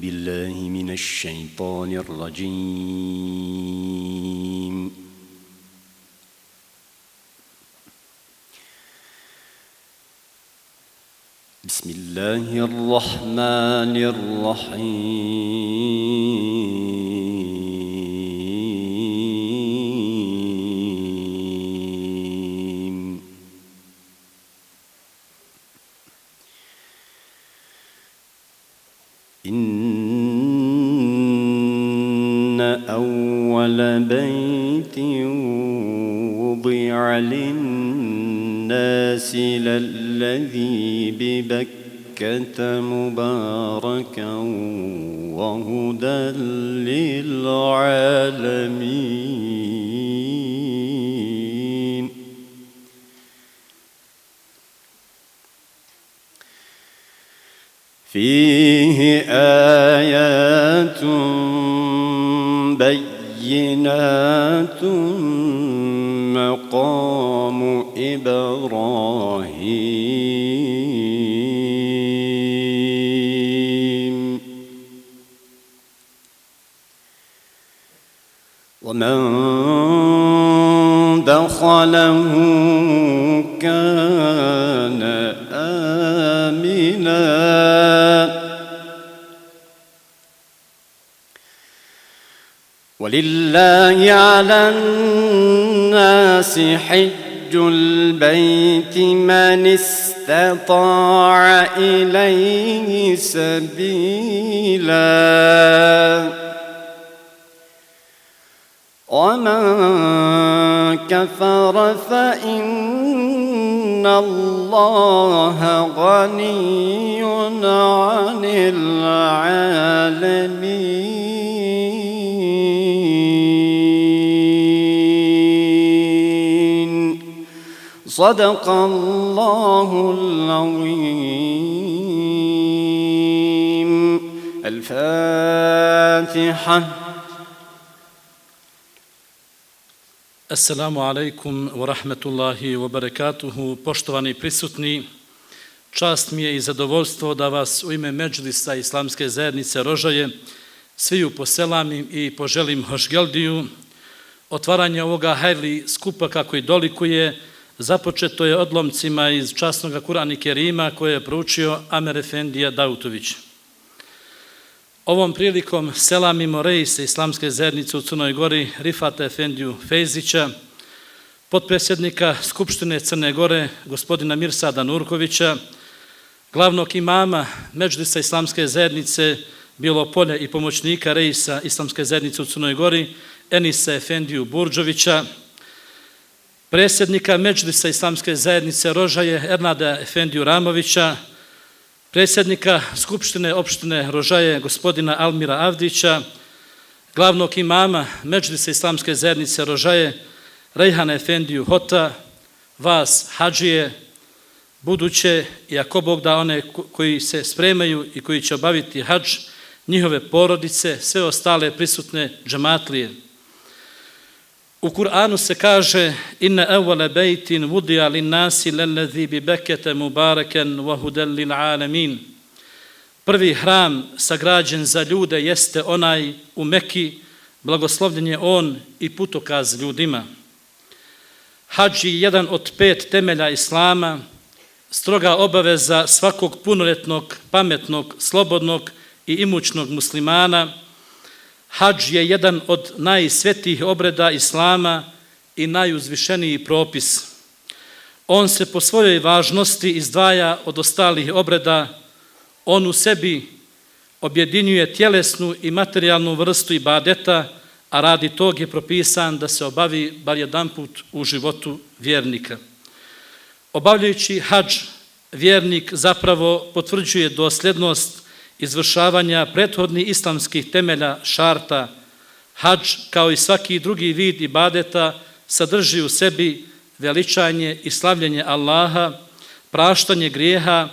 بالله من الشيطان الرجيم بسم الله الرحمن الرحيم إن أول بيت وضع للناس للذي ببكة مباركا وهدى للعالمين فيه آيات بينات مقام إبراهيم ومن دخله كان آمنا ولله على الناس حج البيت من استطاع إليه سبيلا ومن كفر فإن الله غني عن العالمين صدق الله العظيم الفاتحة. Assalamu alaikum wa rahmetullahi wa barakatuhu. Poštovani prisutni, čast mi je i zadovoljstvo da vas u ime Medžlisa Islamske zajednice Rožaje sviju poselamim i poželim hošgeldiju. Otvaranje ovoga hajrli skupa kako i dolikuje započeto je odlomcima iz časnog Kur'ana Kerima koje je proučio Amer Efendija Dautović. Ovom prilikom selamimo reise Islamske zajednice u Crnoj Gori Rifata Efendiju Fejzića, potpredsjednika Skupštine Crne Gore gospodina Mirsada Nurkovića, glavnog imama Medžlisa Islamske zajednice Bilopolje i pomoćnika reisa Islamske zajednice u Crnoj Gori Enisa Efendiju Burđovića, predsjednika Medžlisa Islamske zajednice Rožaje Ernada Efendiju Ramovića, predsjednika Skupštine opštine Rožaje gospodina Almira Avdića, glavnog imama Medžlisa Islamske zajednice Rožaje Rejhana Efendiju Hota, vas hadžije, buduće i ako Bog da one koji se spremaju i koji će obaviti hadž, njihove porodice, sve ostale prisutne džematlije. U Kur'anu se kaže inna awwala baytin wudi'a lin-nasi lalladhi bi Bekkete mubarakan wa hudan lil-alamin. Prvi hram sagrađen za ljude jeste onaj u Meki, blagoslovljen je on i putokaz ljudima. Hadž je jedan od 5 temelja Islama, stroga obaveza svakog punoljetnog, pametnog, slobodnog i imućnog muslimana. Hadž je jedan od najsvetijih obreda Islama i najuzvišeniji propis. On se po svojoj važnosti izdvaja od ostalih obreda. On u sebi objedinjuje tjelesnu i materijalnu vrstu ibadeta, a radi tog je propisan da se obavi bar jedanput u životu vjernika. Obavljajući hadž, vjernik zapravo potvrđuje dosljednost izvršavanja prethodnih islamskih temelja šarta. Hadž, kao i svaki drugi vid ibadeta, sadrži u sebi veličanje i slavljenje Allaha, praštanje grijeha,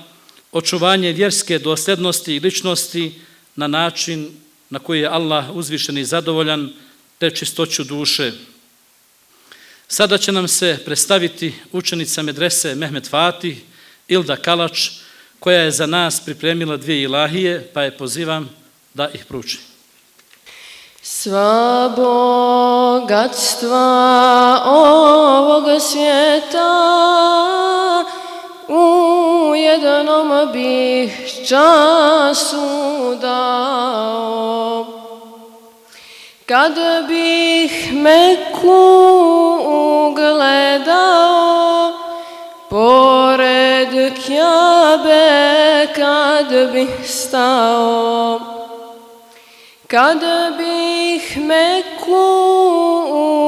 očuvanje vjerske dosljednosti i ličnosti na način na koji je Allah uzvišen i zadovoljan, te čistoću duše. Sada će nam se predstaviti učenica medrese Mehmet Fatih, Ilda Kalač, koja je za nas pripremila 2 ilahije, pa je pozivam da ih pruči. Sva bogatstva ovog svijeta u jednom bih času dao. Kad bih Meku ugledao, pored Kjabe kad bih stao. Kad bih Meku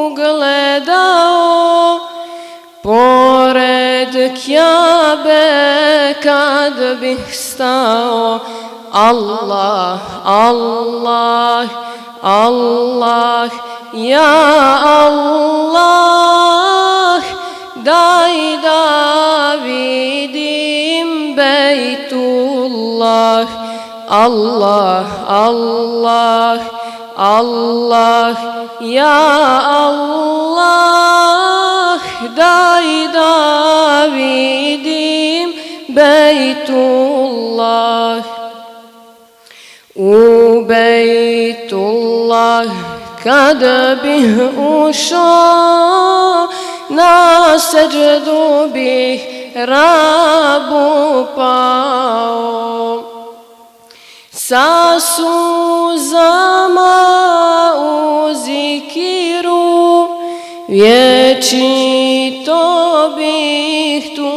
ugledao, pored Kjabe kad bih stao. Allah, Allah, Allah, ja Allah, daj da vidim Bejtullah. Allah, Allah, Allah, ja Allah, daj da vidim Bejtullah. U Bejtullah kad bih ušao, na seđdu bih Rabu pao. Sa suzama u zikiru vječito bih tu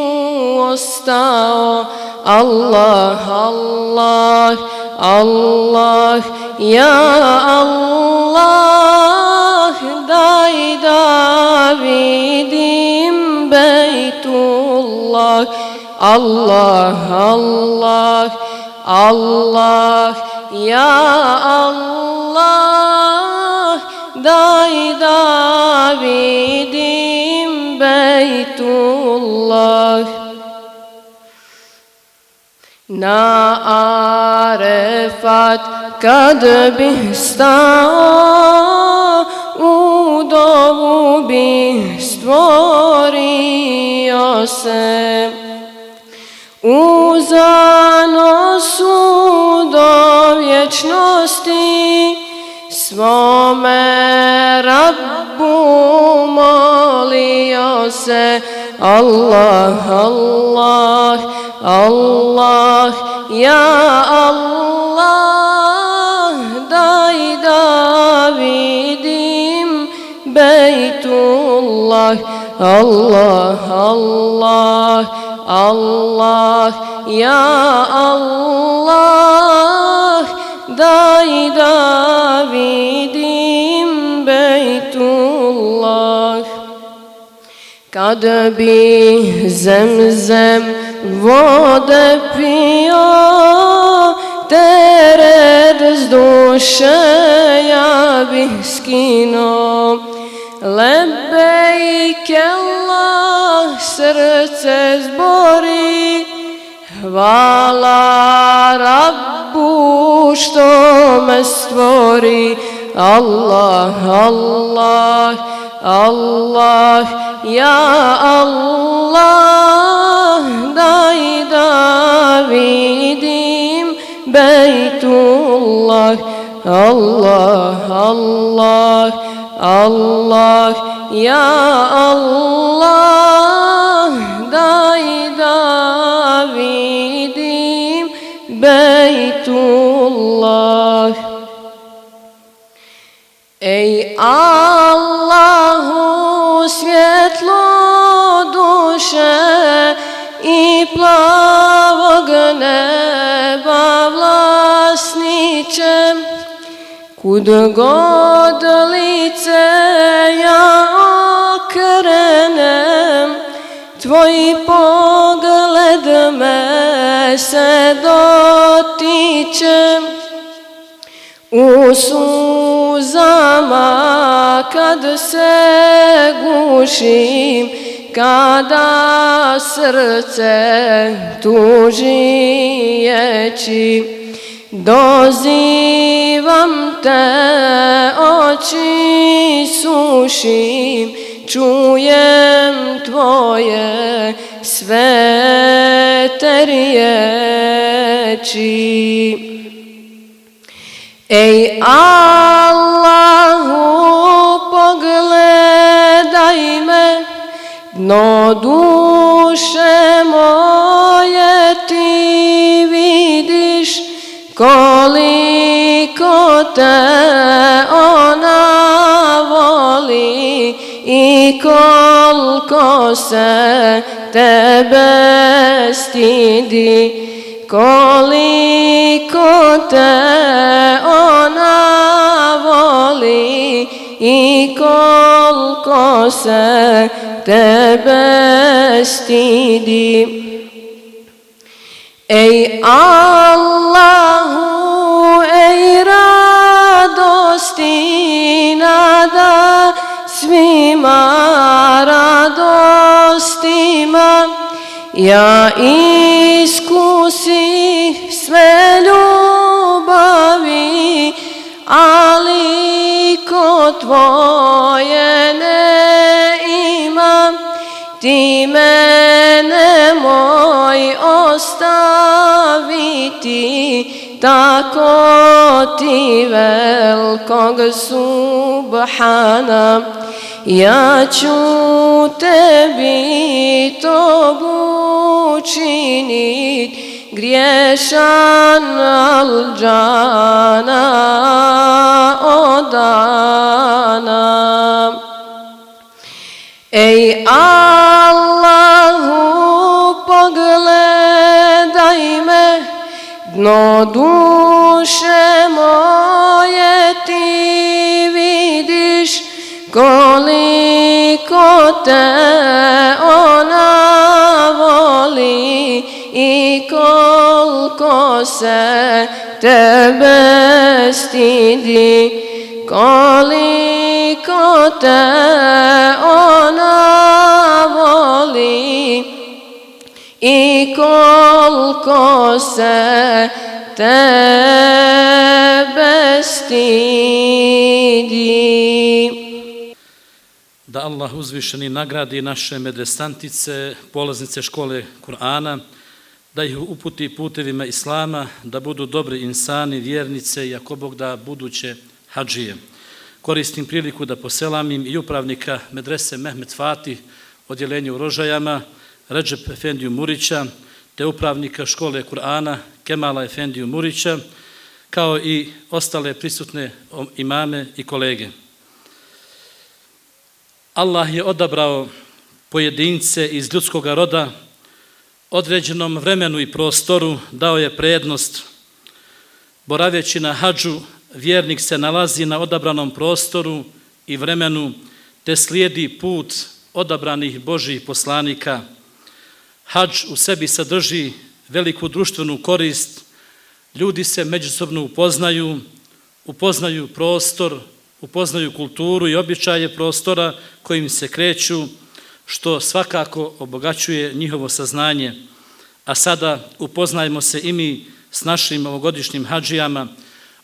ostao. Allah, Allah, Allah, ja Allah, daj da vidim Bejtullah. Allah, Allah, Allah, ja Allah, daj da vidim Bejtullah. Na Arefat kad bih stao, u dovu bih stvorio se. U zanosu do vječnosti svome Rabbu molio se. Allah, Allah, Allah, ja Allah, daj da vidim Bejtullah. Allah, Allah, Allah, ja Allah, daj da vidim Bejtullah. Kad bi Zemzem vode pio, teret s duše ja bih skinuo. Lebejk Allah, srce zbori, hvala Rabbu što me stvori. Allah, Allah, Allah, ja Allah, daj da vidim Bejtullah. Allah, Allah, Allah, ja Allah, daj da vidim Bejtullah. Ej Allahu, svjetlo duše i plavog neba vlasniče, kud god lice ja okrenem, tvoj pogled me se dotiče. U suzama kad se gušim, kada srce tuži ječi, dozivam te, oči sušim, čujem tvoje svete riječi. Ej Allahu, pogledaj me, dno duše moje ti vidiš, koliko te ona voli i koliko se tebe stidi, koliko te ona voli i koliko se tebe stidi. Ej Allahu, ej radosti nada svima radostima, ja iskusi sve ljubavi, ali ko tvoje ne imam, ti mene moj ostaviti, tako ti velikog subhana. Ja ću tebi to učinit, griješan al džana odana. Ej Allahu, pogledaj me, dno duše moje ti vidiš, koliko te ona voli i koliko se tebe stidi, koliko te ona voli i koliko se tebe stidi. Da Allah uzvišeni nagradi naše medresantice, polaznice škole Kur'ana, da ih uputi putevima Islama, da budu dobri insani, vjernice i ako Bog da buduće hadžije. Koristim priliku da poselamim i upravnika medrese Mehmet Fatih, odjeljenje u Rožajama, Redžep Efendiju Murića, te upravnika škole Kur'ana Kemala Efendiju Murića, kao i ostale prisutne imame i kolege. Allah je odabrao pojedince iz ljudskog roda, određenom vremenu i prostoru dao je prednost. Boraveći na hadžu, vjernik se nalazi na odabranom prostoru i vremenu, te slijedi put odabranih Božjih poslanika. Hadž u sebi sadrži veliku društvenu korist, ljudi se međusobno upoznaju prostor, upoznaju kulturu i običaje prostora kojim se kreću, što svakako obogaćuje njihovo saznanje. A sada upoznajmo se i mi s našim ovogodišnjim hadžijama.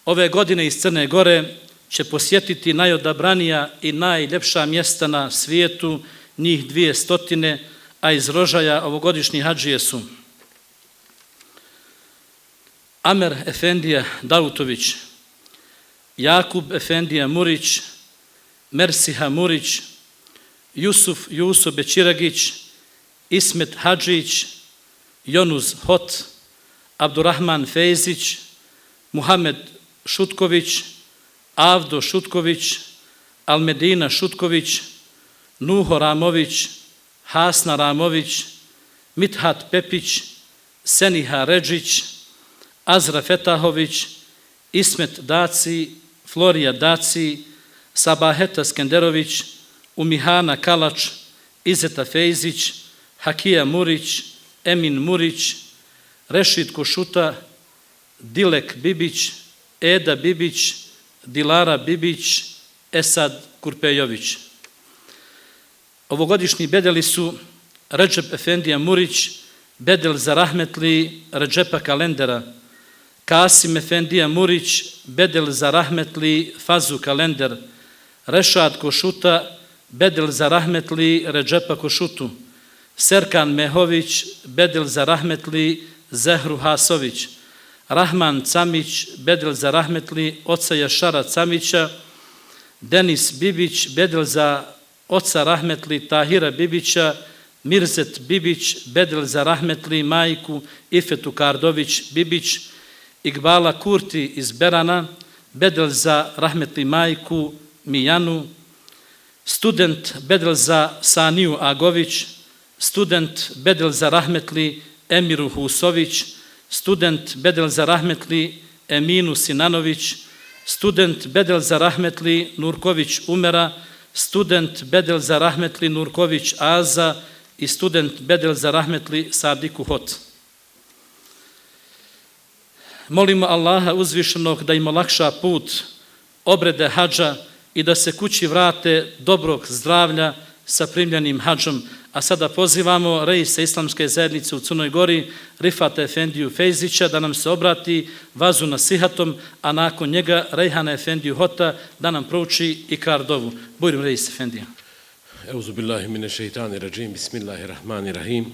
Ove godine iz Crne Gore će posjetiti najodabranija i najljepša mjesta na svijetu, njih 200, a iz Rožaja ovogodišnji hadžije su Amer Efendija Davutović, Jakub Efendija Murić, Mersiha Murić, Jusuf Juso Bećiragić, Ismet Hadžić, Jonuz Hot, Abdurrahman Fejzić, Muhamed Šutković, Avdo Šutković, Almedina Šutković, Nuho Ramović, Hasna Ramović, Mithat Pepić, Seniha Redžić, Azra Fetahović, Ismet Daci, Florija Daci, Sabaheta Skenderović, Umihana Kalač, Izeta Fejzić, Hakija Murić, Emin Murić, Rešid Košuta, Dilek Bibić, Eda Bibić, Dilara Bibić, Esad Kurpejović. Ovogodišnji bedeli su Redžep Efendija Murić, bedel za rahmetli Redžepa Kalendera, Kasim Efendija Murić, bedel za rahmetli Fazu Kalender, Rešad Košuta, bedel za rahmetli Redžepa Košutu, Serkan Mehović, bedel za rahmetli Zehru Hasović, Rahman Camić, bedel za rahmetli oca Jašara Camića, Denis Bibić, bedel za oca rahmetli Tahira Bibića, Mirzet Bibić, bedel za rahmetli majku Ifetu Kardović Bibić, Iqbala Kurti iz Berana, bedel za rahmetli majku Mijanu, student bedel za Saniju Agović, student bedel za rahmetli Emiru Husović, student bedel za rahmetli Eminu Sinanović, student bedel za rahmetli Nurković Umera, student bedel za rahmetli Nurković Aza i student bedel za rahmetli Sadiku Hot. Molimo Allaha uzvišenog da im olakša put, obrede hadža i da se kući vrate dobrog zdravlja sa primljenim hadžom. A sada pozivamo reisa Islamske zajednice u Crnoj Gori, Rifata Efendiju Fejzića, da nam se obrati vazu nasihatom, a nakon njega Rejhana Efendiju Hota da nam prouči ikrar dovu. Bujrum reis Efendija. Euzu billahi mine šeitani rajim, bismillahirrahmanirrahim.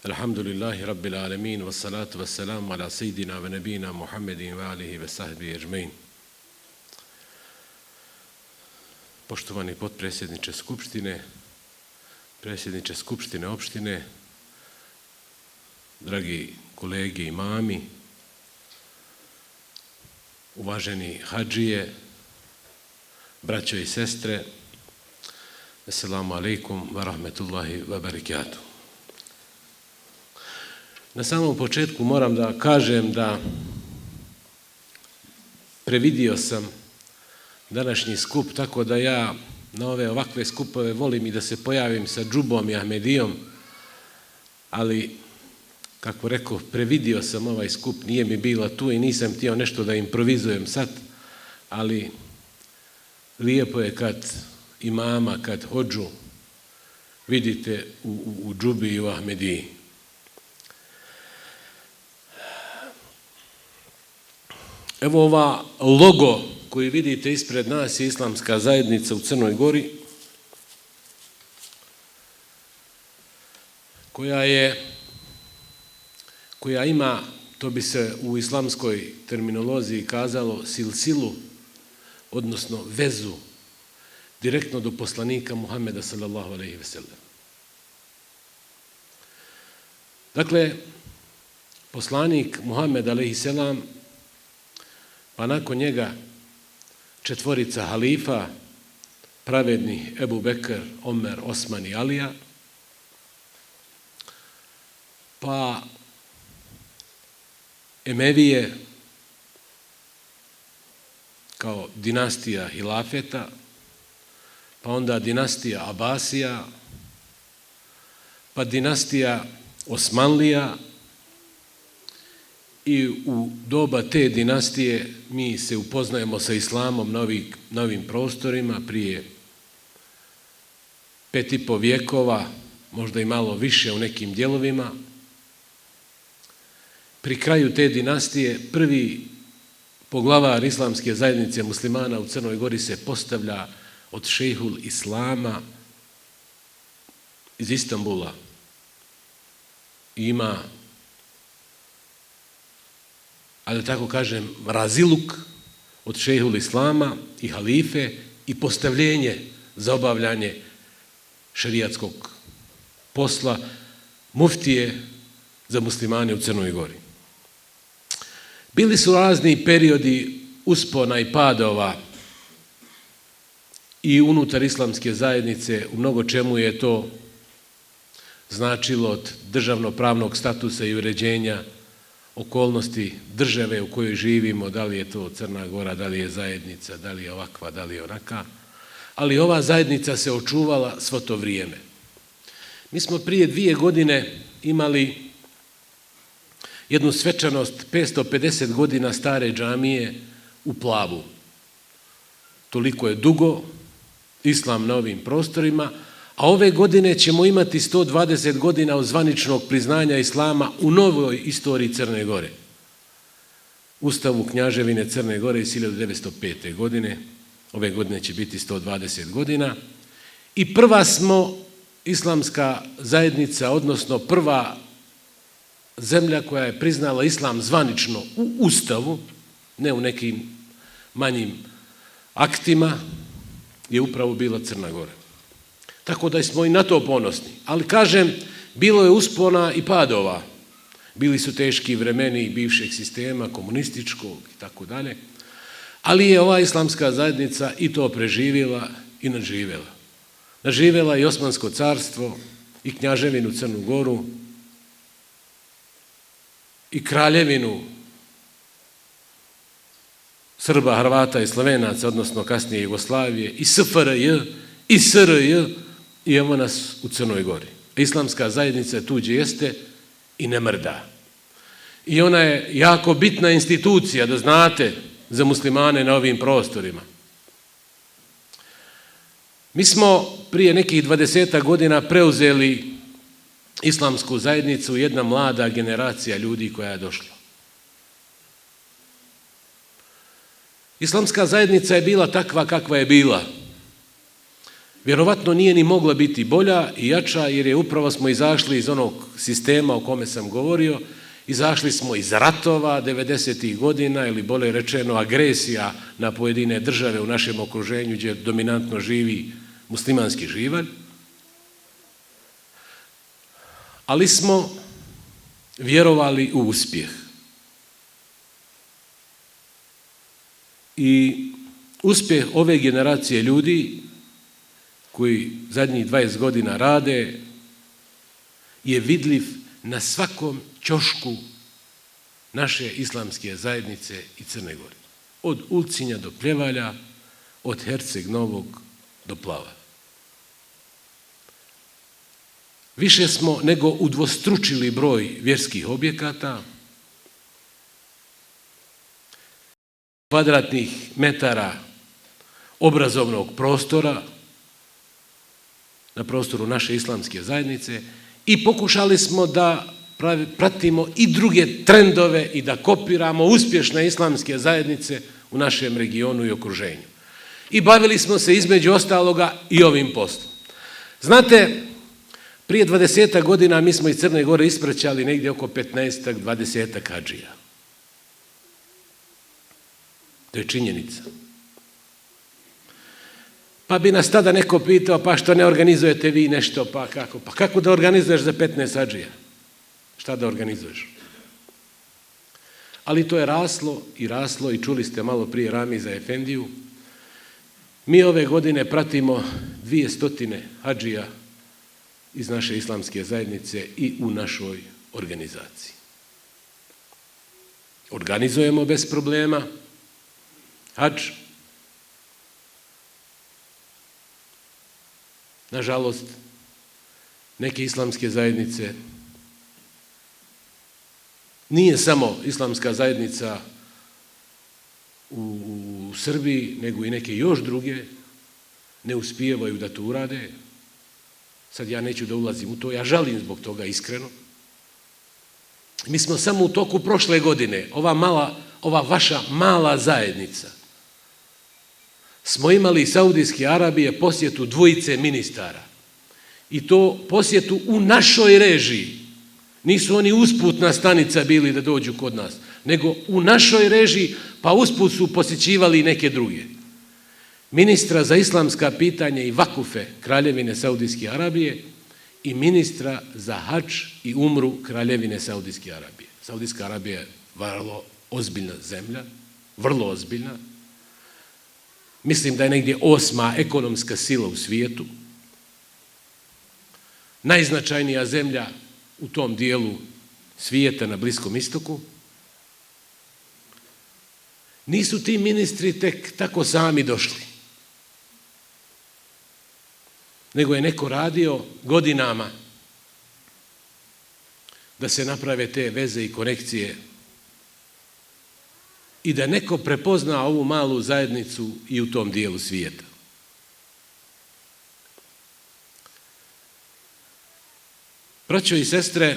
Alhamdulillahi rabbil alemin, wassalatu wassalamu ala sejidina ve nebina Muhammedin ve alihi ve sahbihi ejmein. Poštovani potpredsjedniče Skupštine, predsjedniče Skupštine opštine, dragi kolege imami, uvaženi hadžije, braćo i sestre, assalamu alaikum wa rahmetullahi wa barakatuh. Na samom početku moram da kažem da previdio sam današnji skup, tako da ja na ove ovakve skupove volim i da se pojavim sa džubom i Ahmedijom, ali, kako rekao, previdio sam ovaj skup, nije mi bila tu i nisam htio nešto da improvizujem sad, ali lijepo je kad imama, kad hodžu vidite u džubi i u Ahmediji. Evo ova logo koji vidite ispred nas je Islamska zajednica u Crnoj Gori, koja ima, to bi se u islamskoj terminologiji kazalo, silsilu, odnosno vezu, direktno do poslanika Muhammeda sallallahu alejhi ve sellem. Dakle, poslanik Muhammed alejhi selam, pa nakon njega četvorica halifa, pravedni Ebu Bekr, Omer, Osman i Alija, pa Emevije kao dinastija hilafeta, pa onda dinastija Abasija, pa dinastija Osmanlija, i u doba te dinastije mi se upoznajemo sa islamom na ovim prostorima prije 5,5 vjekova, možda i malo više u nekim dijelovima. Pri kraju te dinastije prvi poglavar Islamske zajednice muslimana u Crnoj Gori se postavlja od šejhul Islama iz Istanbula. I ima, a da tako kažem, raziluk od šejhul Islama i halife i postavljenje za obavljanje šerijatskog posla muftije za muslimane u Crnoj Gori. Bili su razni periodi uspona i padova i unutar Islamske zajednice, u mnogo čemu je to značilo od državno-pravnog statusa i uređenja okolnosti države u kojoj živimo, da li je to Crna Gora, da li je zajednica, da li je ovakva, da li je onaka, ali ova zajednica se očuvala svo to vrijeme. Mi smo prije 2 godine imali jednu svečanost 550 godina stare džamije u Plavu. Toliko je dugo islam na ovim prostorima, a ove godine ćemo imati 120 godina od zvaničnog priznanja islama u novoj istoriji Crne Gore. Ustavu Knjaževine Crne Gore iz 1905. godine, ove godine će biti 120 godina, i prva smo islamska zajednica, odnosno prva zemlja koja je priznala islam zvanično u Ustavu, ne u nekim manjim aktima, je upravo bila Crna Gora. Tako da smo i na to ponosni. Ali kažem, bilo je uspona i padova. Bili su teški vremeni bivšeg sistema, komunističkog i tako dalje. Ali je ova islamska zajednica i to preživjela i nadživjela. Nadživjela i Osmansko carstvo, i Knjaževinu Crnu Goru, i Kraljevinu Srba, Hrvata i Slovenaca, odnosno kasnije Jugoslavije, i SFRJ, i SRJ, i evo nas u Crnoj Gori. Islamska zajednica je tu gdje jeste i ne mrda. I ona je jako bitna institucija, da znate, za muslimane na ovim prostorima. Mi smo prije nekih 20 godina preuzeli islamsku zajednicu, jedna mlada generacija ljudi koja je došla. Islamska zajednica je bila takva kakva je bila. Vjerovatno nije ni mogla biti bolja i jača, jer je upravo smo izašli iz onog sistema o kome sam govorio, izašli smo iz ratova 90. godina, ili bolje rečeno agresija na pojedine države u našem okruženju gdje dominantno živi muslimanski živalj, ali smo vjerovali u uspjeh. I uspjeh ove generacije ljudi koji zadnjih 20 godina rade je vidljiv na svakom ćošku naše islamske zajednice i Crne Gore. Od Ulcinja do Pljevalja, od Herceg Novog do Plava. Više smo nego udvostručili broj vjerskih objekata, kvadratnih metara obrazovnog prostora na prostoru naše islamske zajednice, i pokušali smo da pratimo i druge trendove i da kopiramo uspješne islamske zajednice u našem regionu i okruženju. I bavili smo se između ostaloga i ovim poslom. Znate, prije 20 godina mi smo iz Crne Gore ispraćali negdje oko 15-20 hadžija. To je činjenica. Pa bi nas tada neko pitao, pa što ne organizujete vi nešto, pa kako? Pa kako da organizuješ za 15 hadžija? Šta da organizuješ? Ali to je raslo i čuli ste malo prije Ramiza Efendiju. Mi ove godine pratimo 200 hadžija iz naše islamske zajednice i u našoj organizaciji. Organizujemo bez problema hadž. Nažalost, neke islamske zajednice, nije samo islamska zajednica u Srbiji, nego i neke još druge, ne uspijevaju da to urade. Sad ja neću da ulazim u to, ja žalim zbog toga iskreno. Mi smo samo u toku prošle godine, ova vaša mala zajednica, smo imali iz Saudijske Arabije posjetu 2 ministara. I to posjetu u našoj režiji. Nisu oni usputna stanica bili da dođu kod nas, nego u našoj režiji, pa usput su posjećivali i neke druge. Ministra za islamska pitanja i vakufe Kraljevine Saudijske Arabije i ministra za hadž i umru Kraljevine Saudijske Arabije. Saudijska Arabija je vrlo ozbiljna zemlja, vrlo ozbiljna. Mislim da je negdje 8. ekonomska sila u svijetu. Najznačajnija zemlja u tom dijelu svijeta na Bliskom istoku. Nisu ti ministri tek tako sami došli, nego je neko radio godinama da se naprave te veze i konekcije i da neko prepozna ovu malu zajednicu i u tom dijelu svijeta. Braćo i sestre,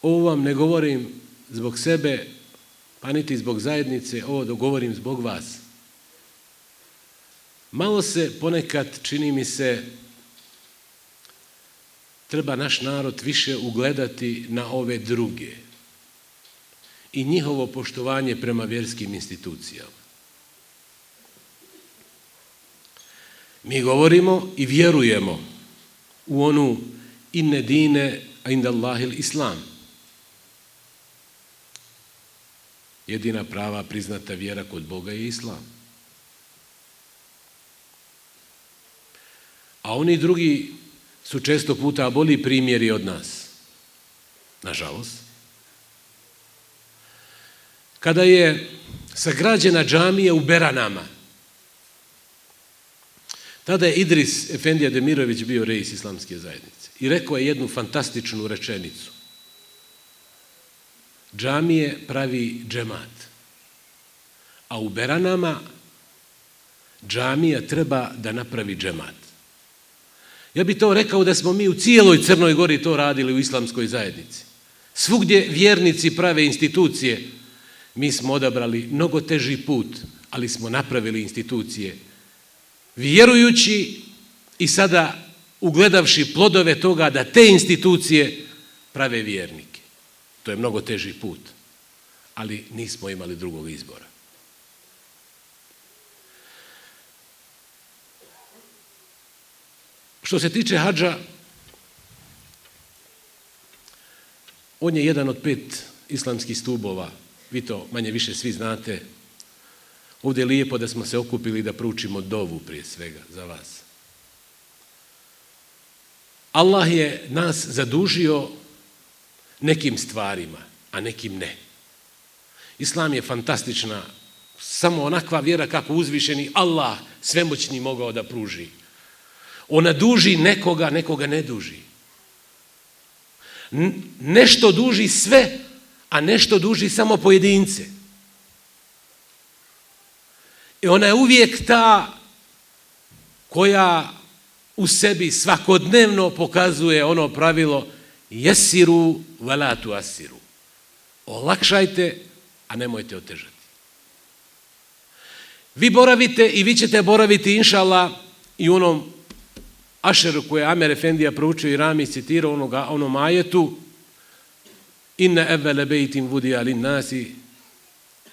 ovo vam ne govorim zbog sebe, pa niti zbog zajednice, ovo govorim zbog vas. Malo se ponekad, čini mi se, treba naš narod više ugledati na ove druge i njihovo poštovanje prema vjerskim institucijama. Mi govorimo i vjerujemo u onu inne dine inda Allahil Islam. Jedina prava priznata vjera kod Boga je Islam. A oni drugi su često puta bolji primjeri od nas. Nažalost. Kada je sagrađena džamija u Beranama, tada je Idris Efendija Demirović bio reis islamske zajednice i rekao je jednu fantastičnu rečenicu. Džamije pravi džemat, a u Beranama džamija treba da napravi džemat. Ja bih to rekao da smo mi u cijeloj Crnoj Gori to radili u islamskoj zajednici. Svugdje vjernici prave institucije, mi smo odabrali mnogo teži put, ali smo napravili institucije vjerujući i sada ugledavši plodove toga da te institucije prave vjernike. To je mnogo teži put, ali nismo imali drugog izbora. Što se tiče hadža, on je jedan od 5 islamskih stubova. Vi to manje više svi znate. Ovdje je lijepo da smo se okupili da proučimo dovu prije svega za vas. Allah je nas zadužio nekim stvarima, a nekim ne. Islam je fantastična, samo onakva vjera kako uzvišeni Allah svemoćni mogao da pruži. Ona duži nekoga, nekoga ne duži. Nešto duži sve, a nešto duži samo pojedince. I ona je uvijek ta koja u sebi svakodnevno pokazuje ono pravilo jesiru velatu asiru. Olakšajte, a nemojte otežati. Vi boravite i vi ćete boraviti, inša Allah, i u onom ašeru koje Amer Efendija proučio i Rami citirao onom ajetu inna evvele bejtim vudija lin nasi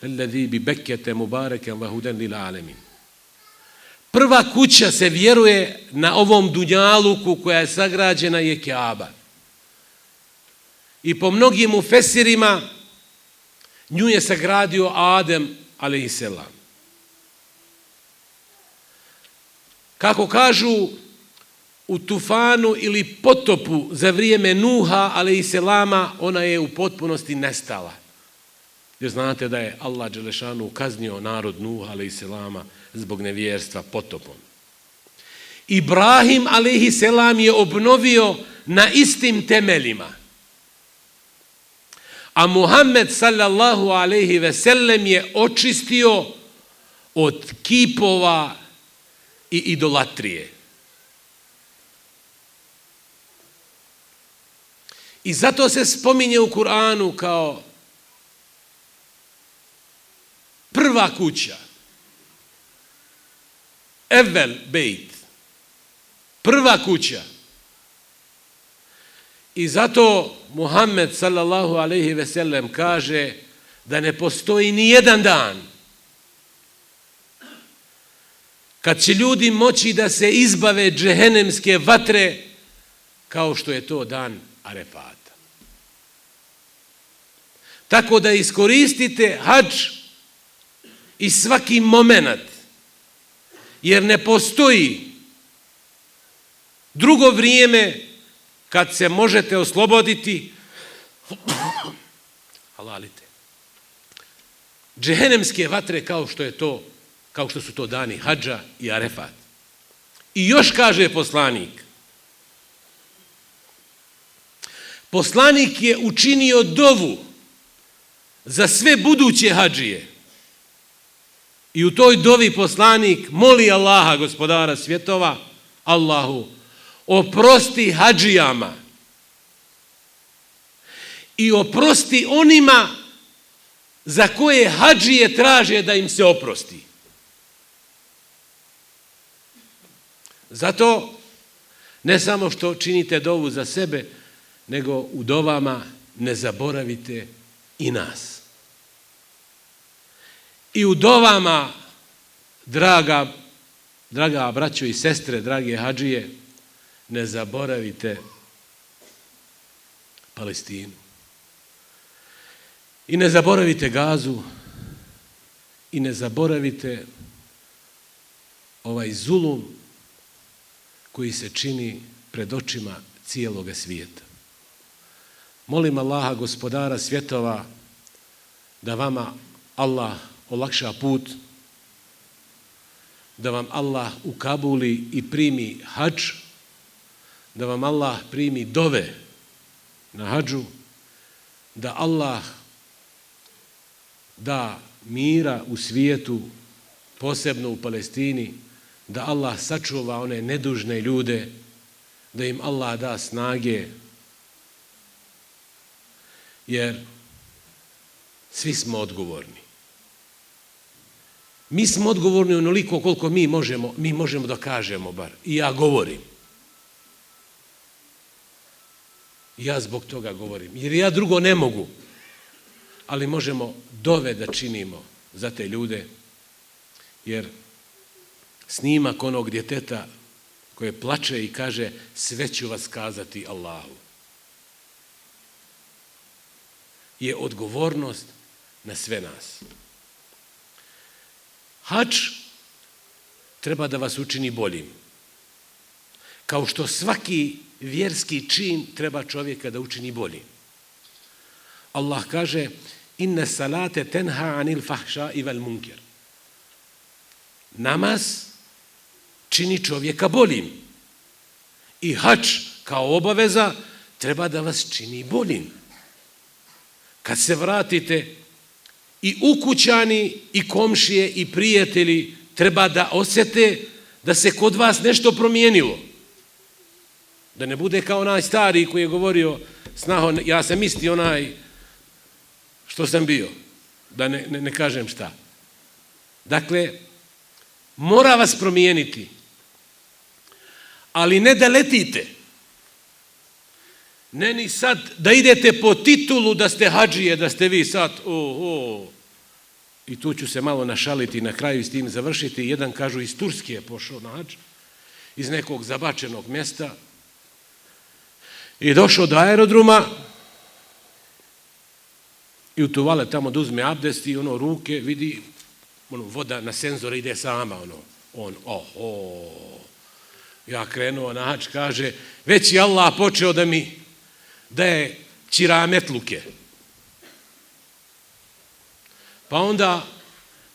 alladhi bi Bekkete mubareken wa hudan lil alemin. Prva kuća se vjeruje na ovom dunjaluku koja je sagrađena je Kaaba. I po mnogim mufesirima nju je sagradio Adem alejselam. Kako kažu, u tufanu ili potopu za vrijeme Nuha alejselama ona je u potpunosti nestala. Jer znate da je Allah dželešanu kaznio narod Nuha alejselama zbog nevjerstva potopom. Ibrahim alejselam je obnovio na istim temeljima. A Muhammed sallallahu alejhi ve sellem je očistio od kipova i idolatrije. I zato se spominje u Kur'anu kao prva kuća. Evvel bejt. Prva kuća. I zato Muhammed sallallahu alejhi ve sellem kaže da ne postoji ni jedan dan kad će ljudi moći da se izbave džehennemske vatre kao što je to dan Arefata. Tako da iskoristite hadž i svaki moment, jer ne postoji drugo vrijeme kad se možete osloboditi halalite džehennemske vatre kao što su to dani hadža i Arefat. I još kaže poslanik, poslanik je učinio dovu za sve buduće hadžije. I u toj dovi poslanik moli Allaha, gospodara svjetova, Allahu, oprosti hadžijama i oprosti onima za koje hadžije traže da im se oprosti. Zato Ne samo što činite dovu za sebe, nego u dovama ne zaboravite i nas. I u dovama, draga braćo i sestre, drage hadžije, ne zaboravite Palestinu. I ne zaboravite Gazu i ne zaboravite ovaj zulum koji se čini pred očima cijeloga svijeta. Molim Allaha, gospodara svjetova, da vama Allah olakša put, da vam Allah ukabuli i primi hadž, da vam Allah primi dove na hadžu, da Allah da mira u svijetu, posebno u Palestini, da Allah sačuva one nedužne ljude, da im Allah da snage, jer svi smo odgovorni. Mi smo odgovorni onoliko koliko mi možemo da kažemo bar. I ja govorim. Ja zbog toga govorim. Jer ja drugo ne mogu. Ali možemo dove da činimo za te ljude. Jer snimak onog djeteta koje plače i kaže sve ću vas kazati Allahu. Je odgovornost na sve nas. Hadž treba da vas učini boljim. Kao što svaki vjerski čin treba čovjeka da učini boljim. Allah kaže inne salate tenha anil fahša i vel munker. Namaz čini čovjeka boljim. I hadž kao obaveza treba da vas čini boljim. Kad se vratite, i ukućani, i komšije, i prijatelji treba da osjete da se kod vas nešto promijenilo. Da ne bude kao onaj stari koji je govorio, snaho, ja sam isti onaj što sam bio. Da ne kažem šta. Dakle, mora vas promijeniti. Ali ne da letite. Ne ni sad da idete po titulu da ste hadžije, da ste vi sad, I tu ću se malo našaliti na kraju i s tim završiti. Jedan, kažu, iz Turske je pošao na hadž, iz nekog zabačenog mjesta i došao do aerodroma i u tuvale tamo da uzme abdest i ruke vidi, voda na senzore ide sama, ja krenuo na hadž, kaže, već je Allah počeo da mi daje ćirametluke. Pa onda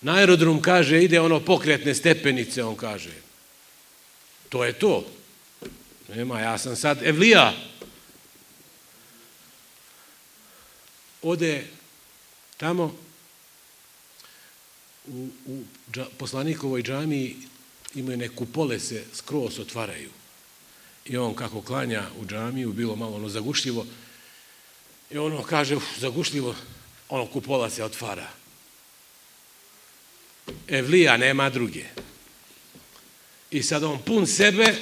na aerodrom kaže, ide pokretne stepenice, on kaže, to je to. Nema, ja sam sad evlija. Ode tamo u poslanikovoj džamiji imaju neku pole se skroz otvaraju. I on kako klanja u džamiju, bilo malo zagušljivo, i kaže, zagušljivo, kupola se otvara. Evlija, nema druge. I sad on pun sebe,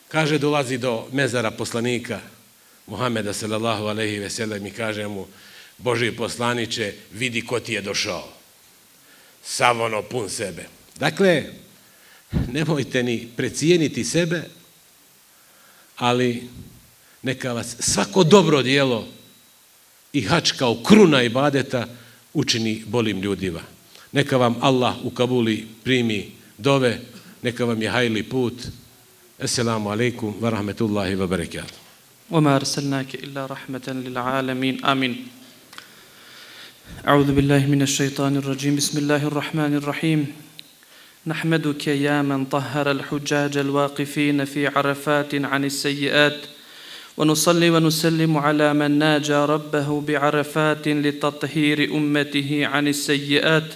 kaže, dolazi do mezara poslanika Muhameda sallallahu alejhi ve sellem i kaže mu, Božji poslaniče, vidi ko ti je došao. Sav pun sebe. Dakle, nemojte ni precijeniti sebe, ali neka vas svako dobro djelo i hadž kao kruna ibadeta učini boljim ljudima. Neka vam Allah u Kabuli primi dove, neka vam je hajli put. Assalamu alaikum wa rahmetullahi wa barakatuh. وما أرسلناك إلا رحمة للعالمين آمين. أعوذ بالله من الشيطان الرجيم. بسم الله الرحمن الرحيم. نحمدك يا من طهر الحجاج الواقفين في عرفات عن السيئات، ونصلي ونسلم على من ناجى ربه بعرفات لتطهير أمته عن السيئات،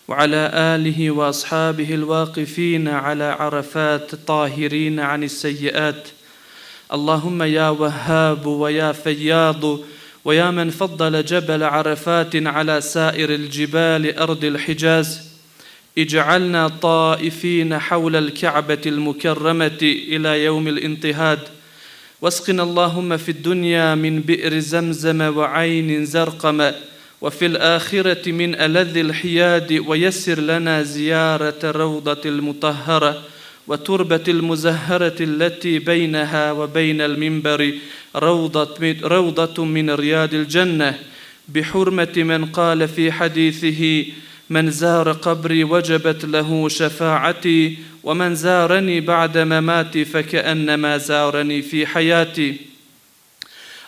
وعلى آله وأصحابه الواقفين على عرفات طاهرين عن السيئات. اللهم يا وهاب ويا فياض ويا من فضل جبل عرفات على سائر الجبال أرض الحجاز، اجعلنا طائفين حول الكعبة المكرمة إلى يوم الانتهاد واسقنا اللهم في الدنيا من بئر زمزم وعين زرقم وفي الآخرة من ألذ الحياد ويسر لنا زيارة روضة المطهرة وتربة المزهرة التي بينها وبين المنبر روضة من رياض الجنة بحرمة من قال في حديثه من زار قبري وجبت له شفاعتي ومن زارني بعد مماتي فكأنما زارني في حياتي.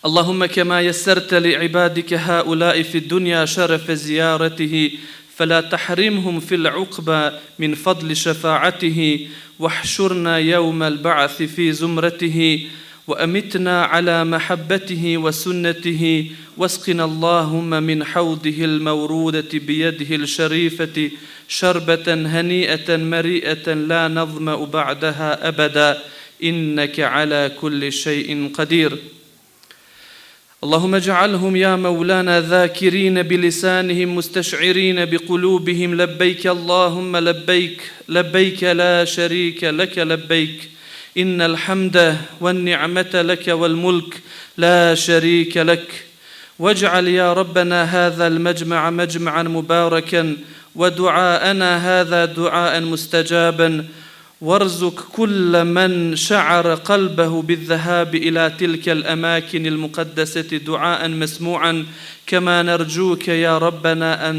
اللهم كما يسرت لعبادك هؤلاء في الدنيا شرف زيارته فلا تحرمهم في العقبى من فضل شفاعته واحشرنا يوم البعث في زمرته وأمتنا على محبته وسنته واسقنا اللهم من حوضه المورودة بيده الشريفة شربة هنيئة مريئة لا نظمأ بعدها أبدا إنك على كل شيء قدير. اللهم اجعلهم يا مولانا ذاكرين بلسانهم مستشعرين بقلوبهم لبيك اللهم لبيك لبيك لا شريك لك لبيك إن الحمد والنعمة لك والملك لا شريك لك. واجعل يا ربنا هذا المجمع مجمعا مباركا ودعاءنا هذا دعاء مستجابا وارزق كل من شعر قلبه بالذهاب إلى تلك الأماكن المقدسة دعاء مسموعا كما نرجوك يا ربنا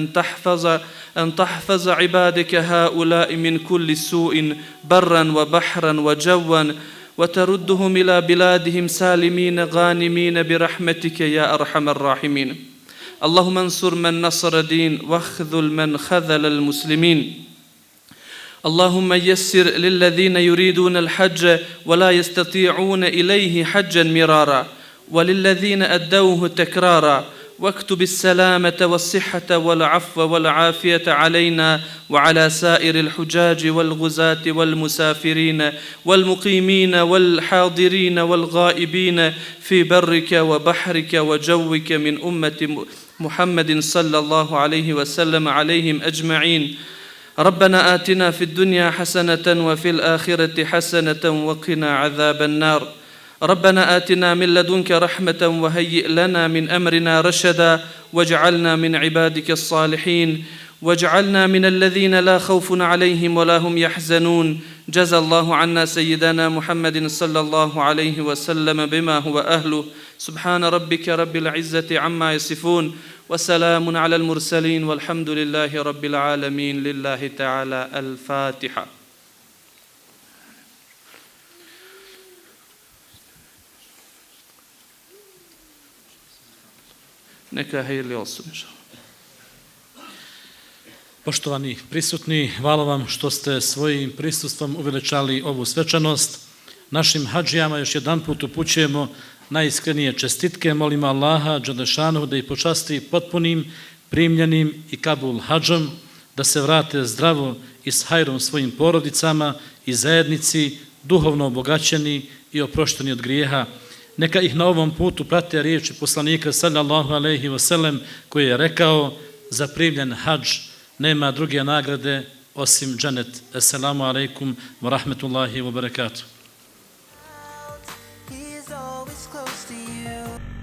أن تحفظ عبادك هؤلاء من كل سوء برا وبحرا وجوا وتردهم إلى بلادهم سالمين غانمين برحمتك يا أرحم الراحمين. اللهم انصر من نصر دين واخذل من خذل المسلمين. اللهم يسر للذين يريدون الحج ولا يستطيعون إليه حجا مرارا وللذين أدوه تكرارا واكتب السلامة والصحة والعفو والعافية علينا وعلى سائر الحجاج والغزاة والمسافرين والمقيمين والحاضرين والغائبين في برك وبحرك وجوك من أمة محمد صلى الله عليه وسلم عليهم أجمعين. ربنا آتنا في الدنيا حسنة وفي الآخرة حسنة وقنا عذاب النار. ربنا آتنا من لدنك رحمة وهيئ لنا من أمرنا رشدا واجعلنا من عبادك الصالحين واجعلنا من الذين لا خوف عليهم ولا هم يحزنون. جزى الله عنا سيدنا محمد صلى الله عليه وسلم بما هو أهله. سبحان ربك رب العزة عما يصفون وسلام على المرسلين والحمد لله رب العالمين. لله تعالى الفاتحة. Neka hejli olsun. Poštovani prisutni, hvala vam što ste svojim prisustvom uveličali ovu svečanost. Našim hadžijama još jedan put upućujemo najiskrenije čestitke. Molimo Allaha dželešanu da ih počasti potpunim, primljenim i kabul hadžom, da se vrate zdravo i s hajrom svojim porodicama i zajednici, duhovno obogaćeni i oprošteni od grijeha. Neka ih na ovom putu prate riječi poslanika sallallahu alejhi ve sellem koji je rekao: za primljen hadž nema druge nagrade osim dženet. Assalamu alaikum wa rahmetullahi wa barakatuh. He's always close to you.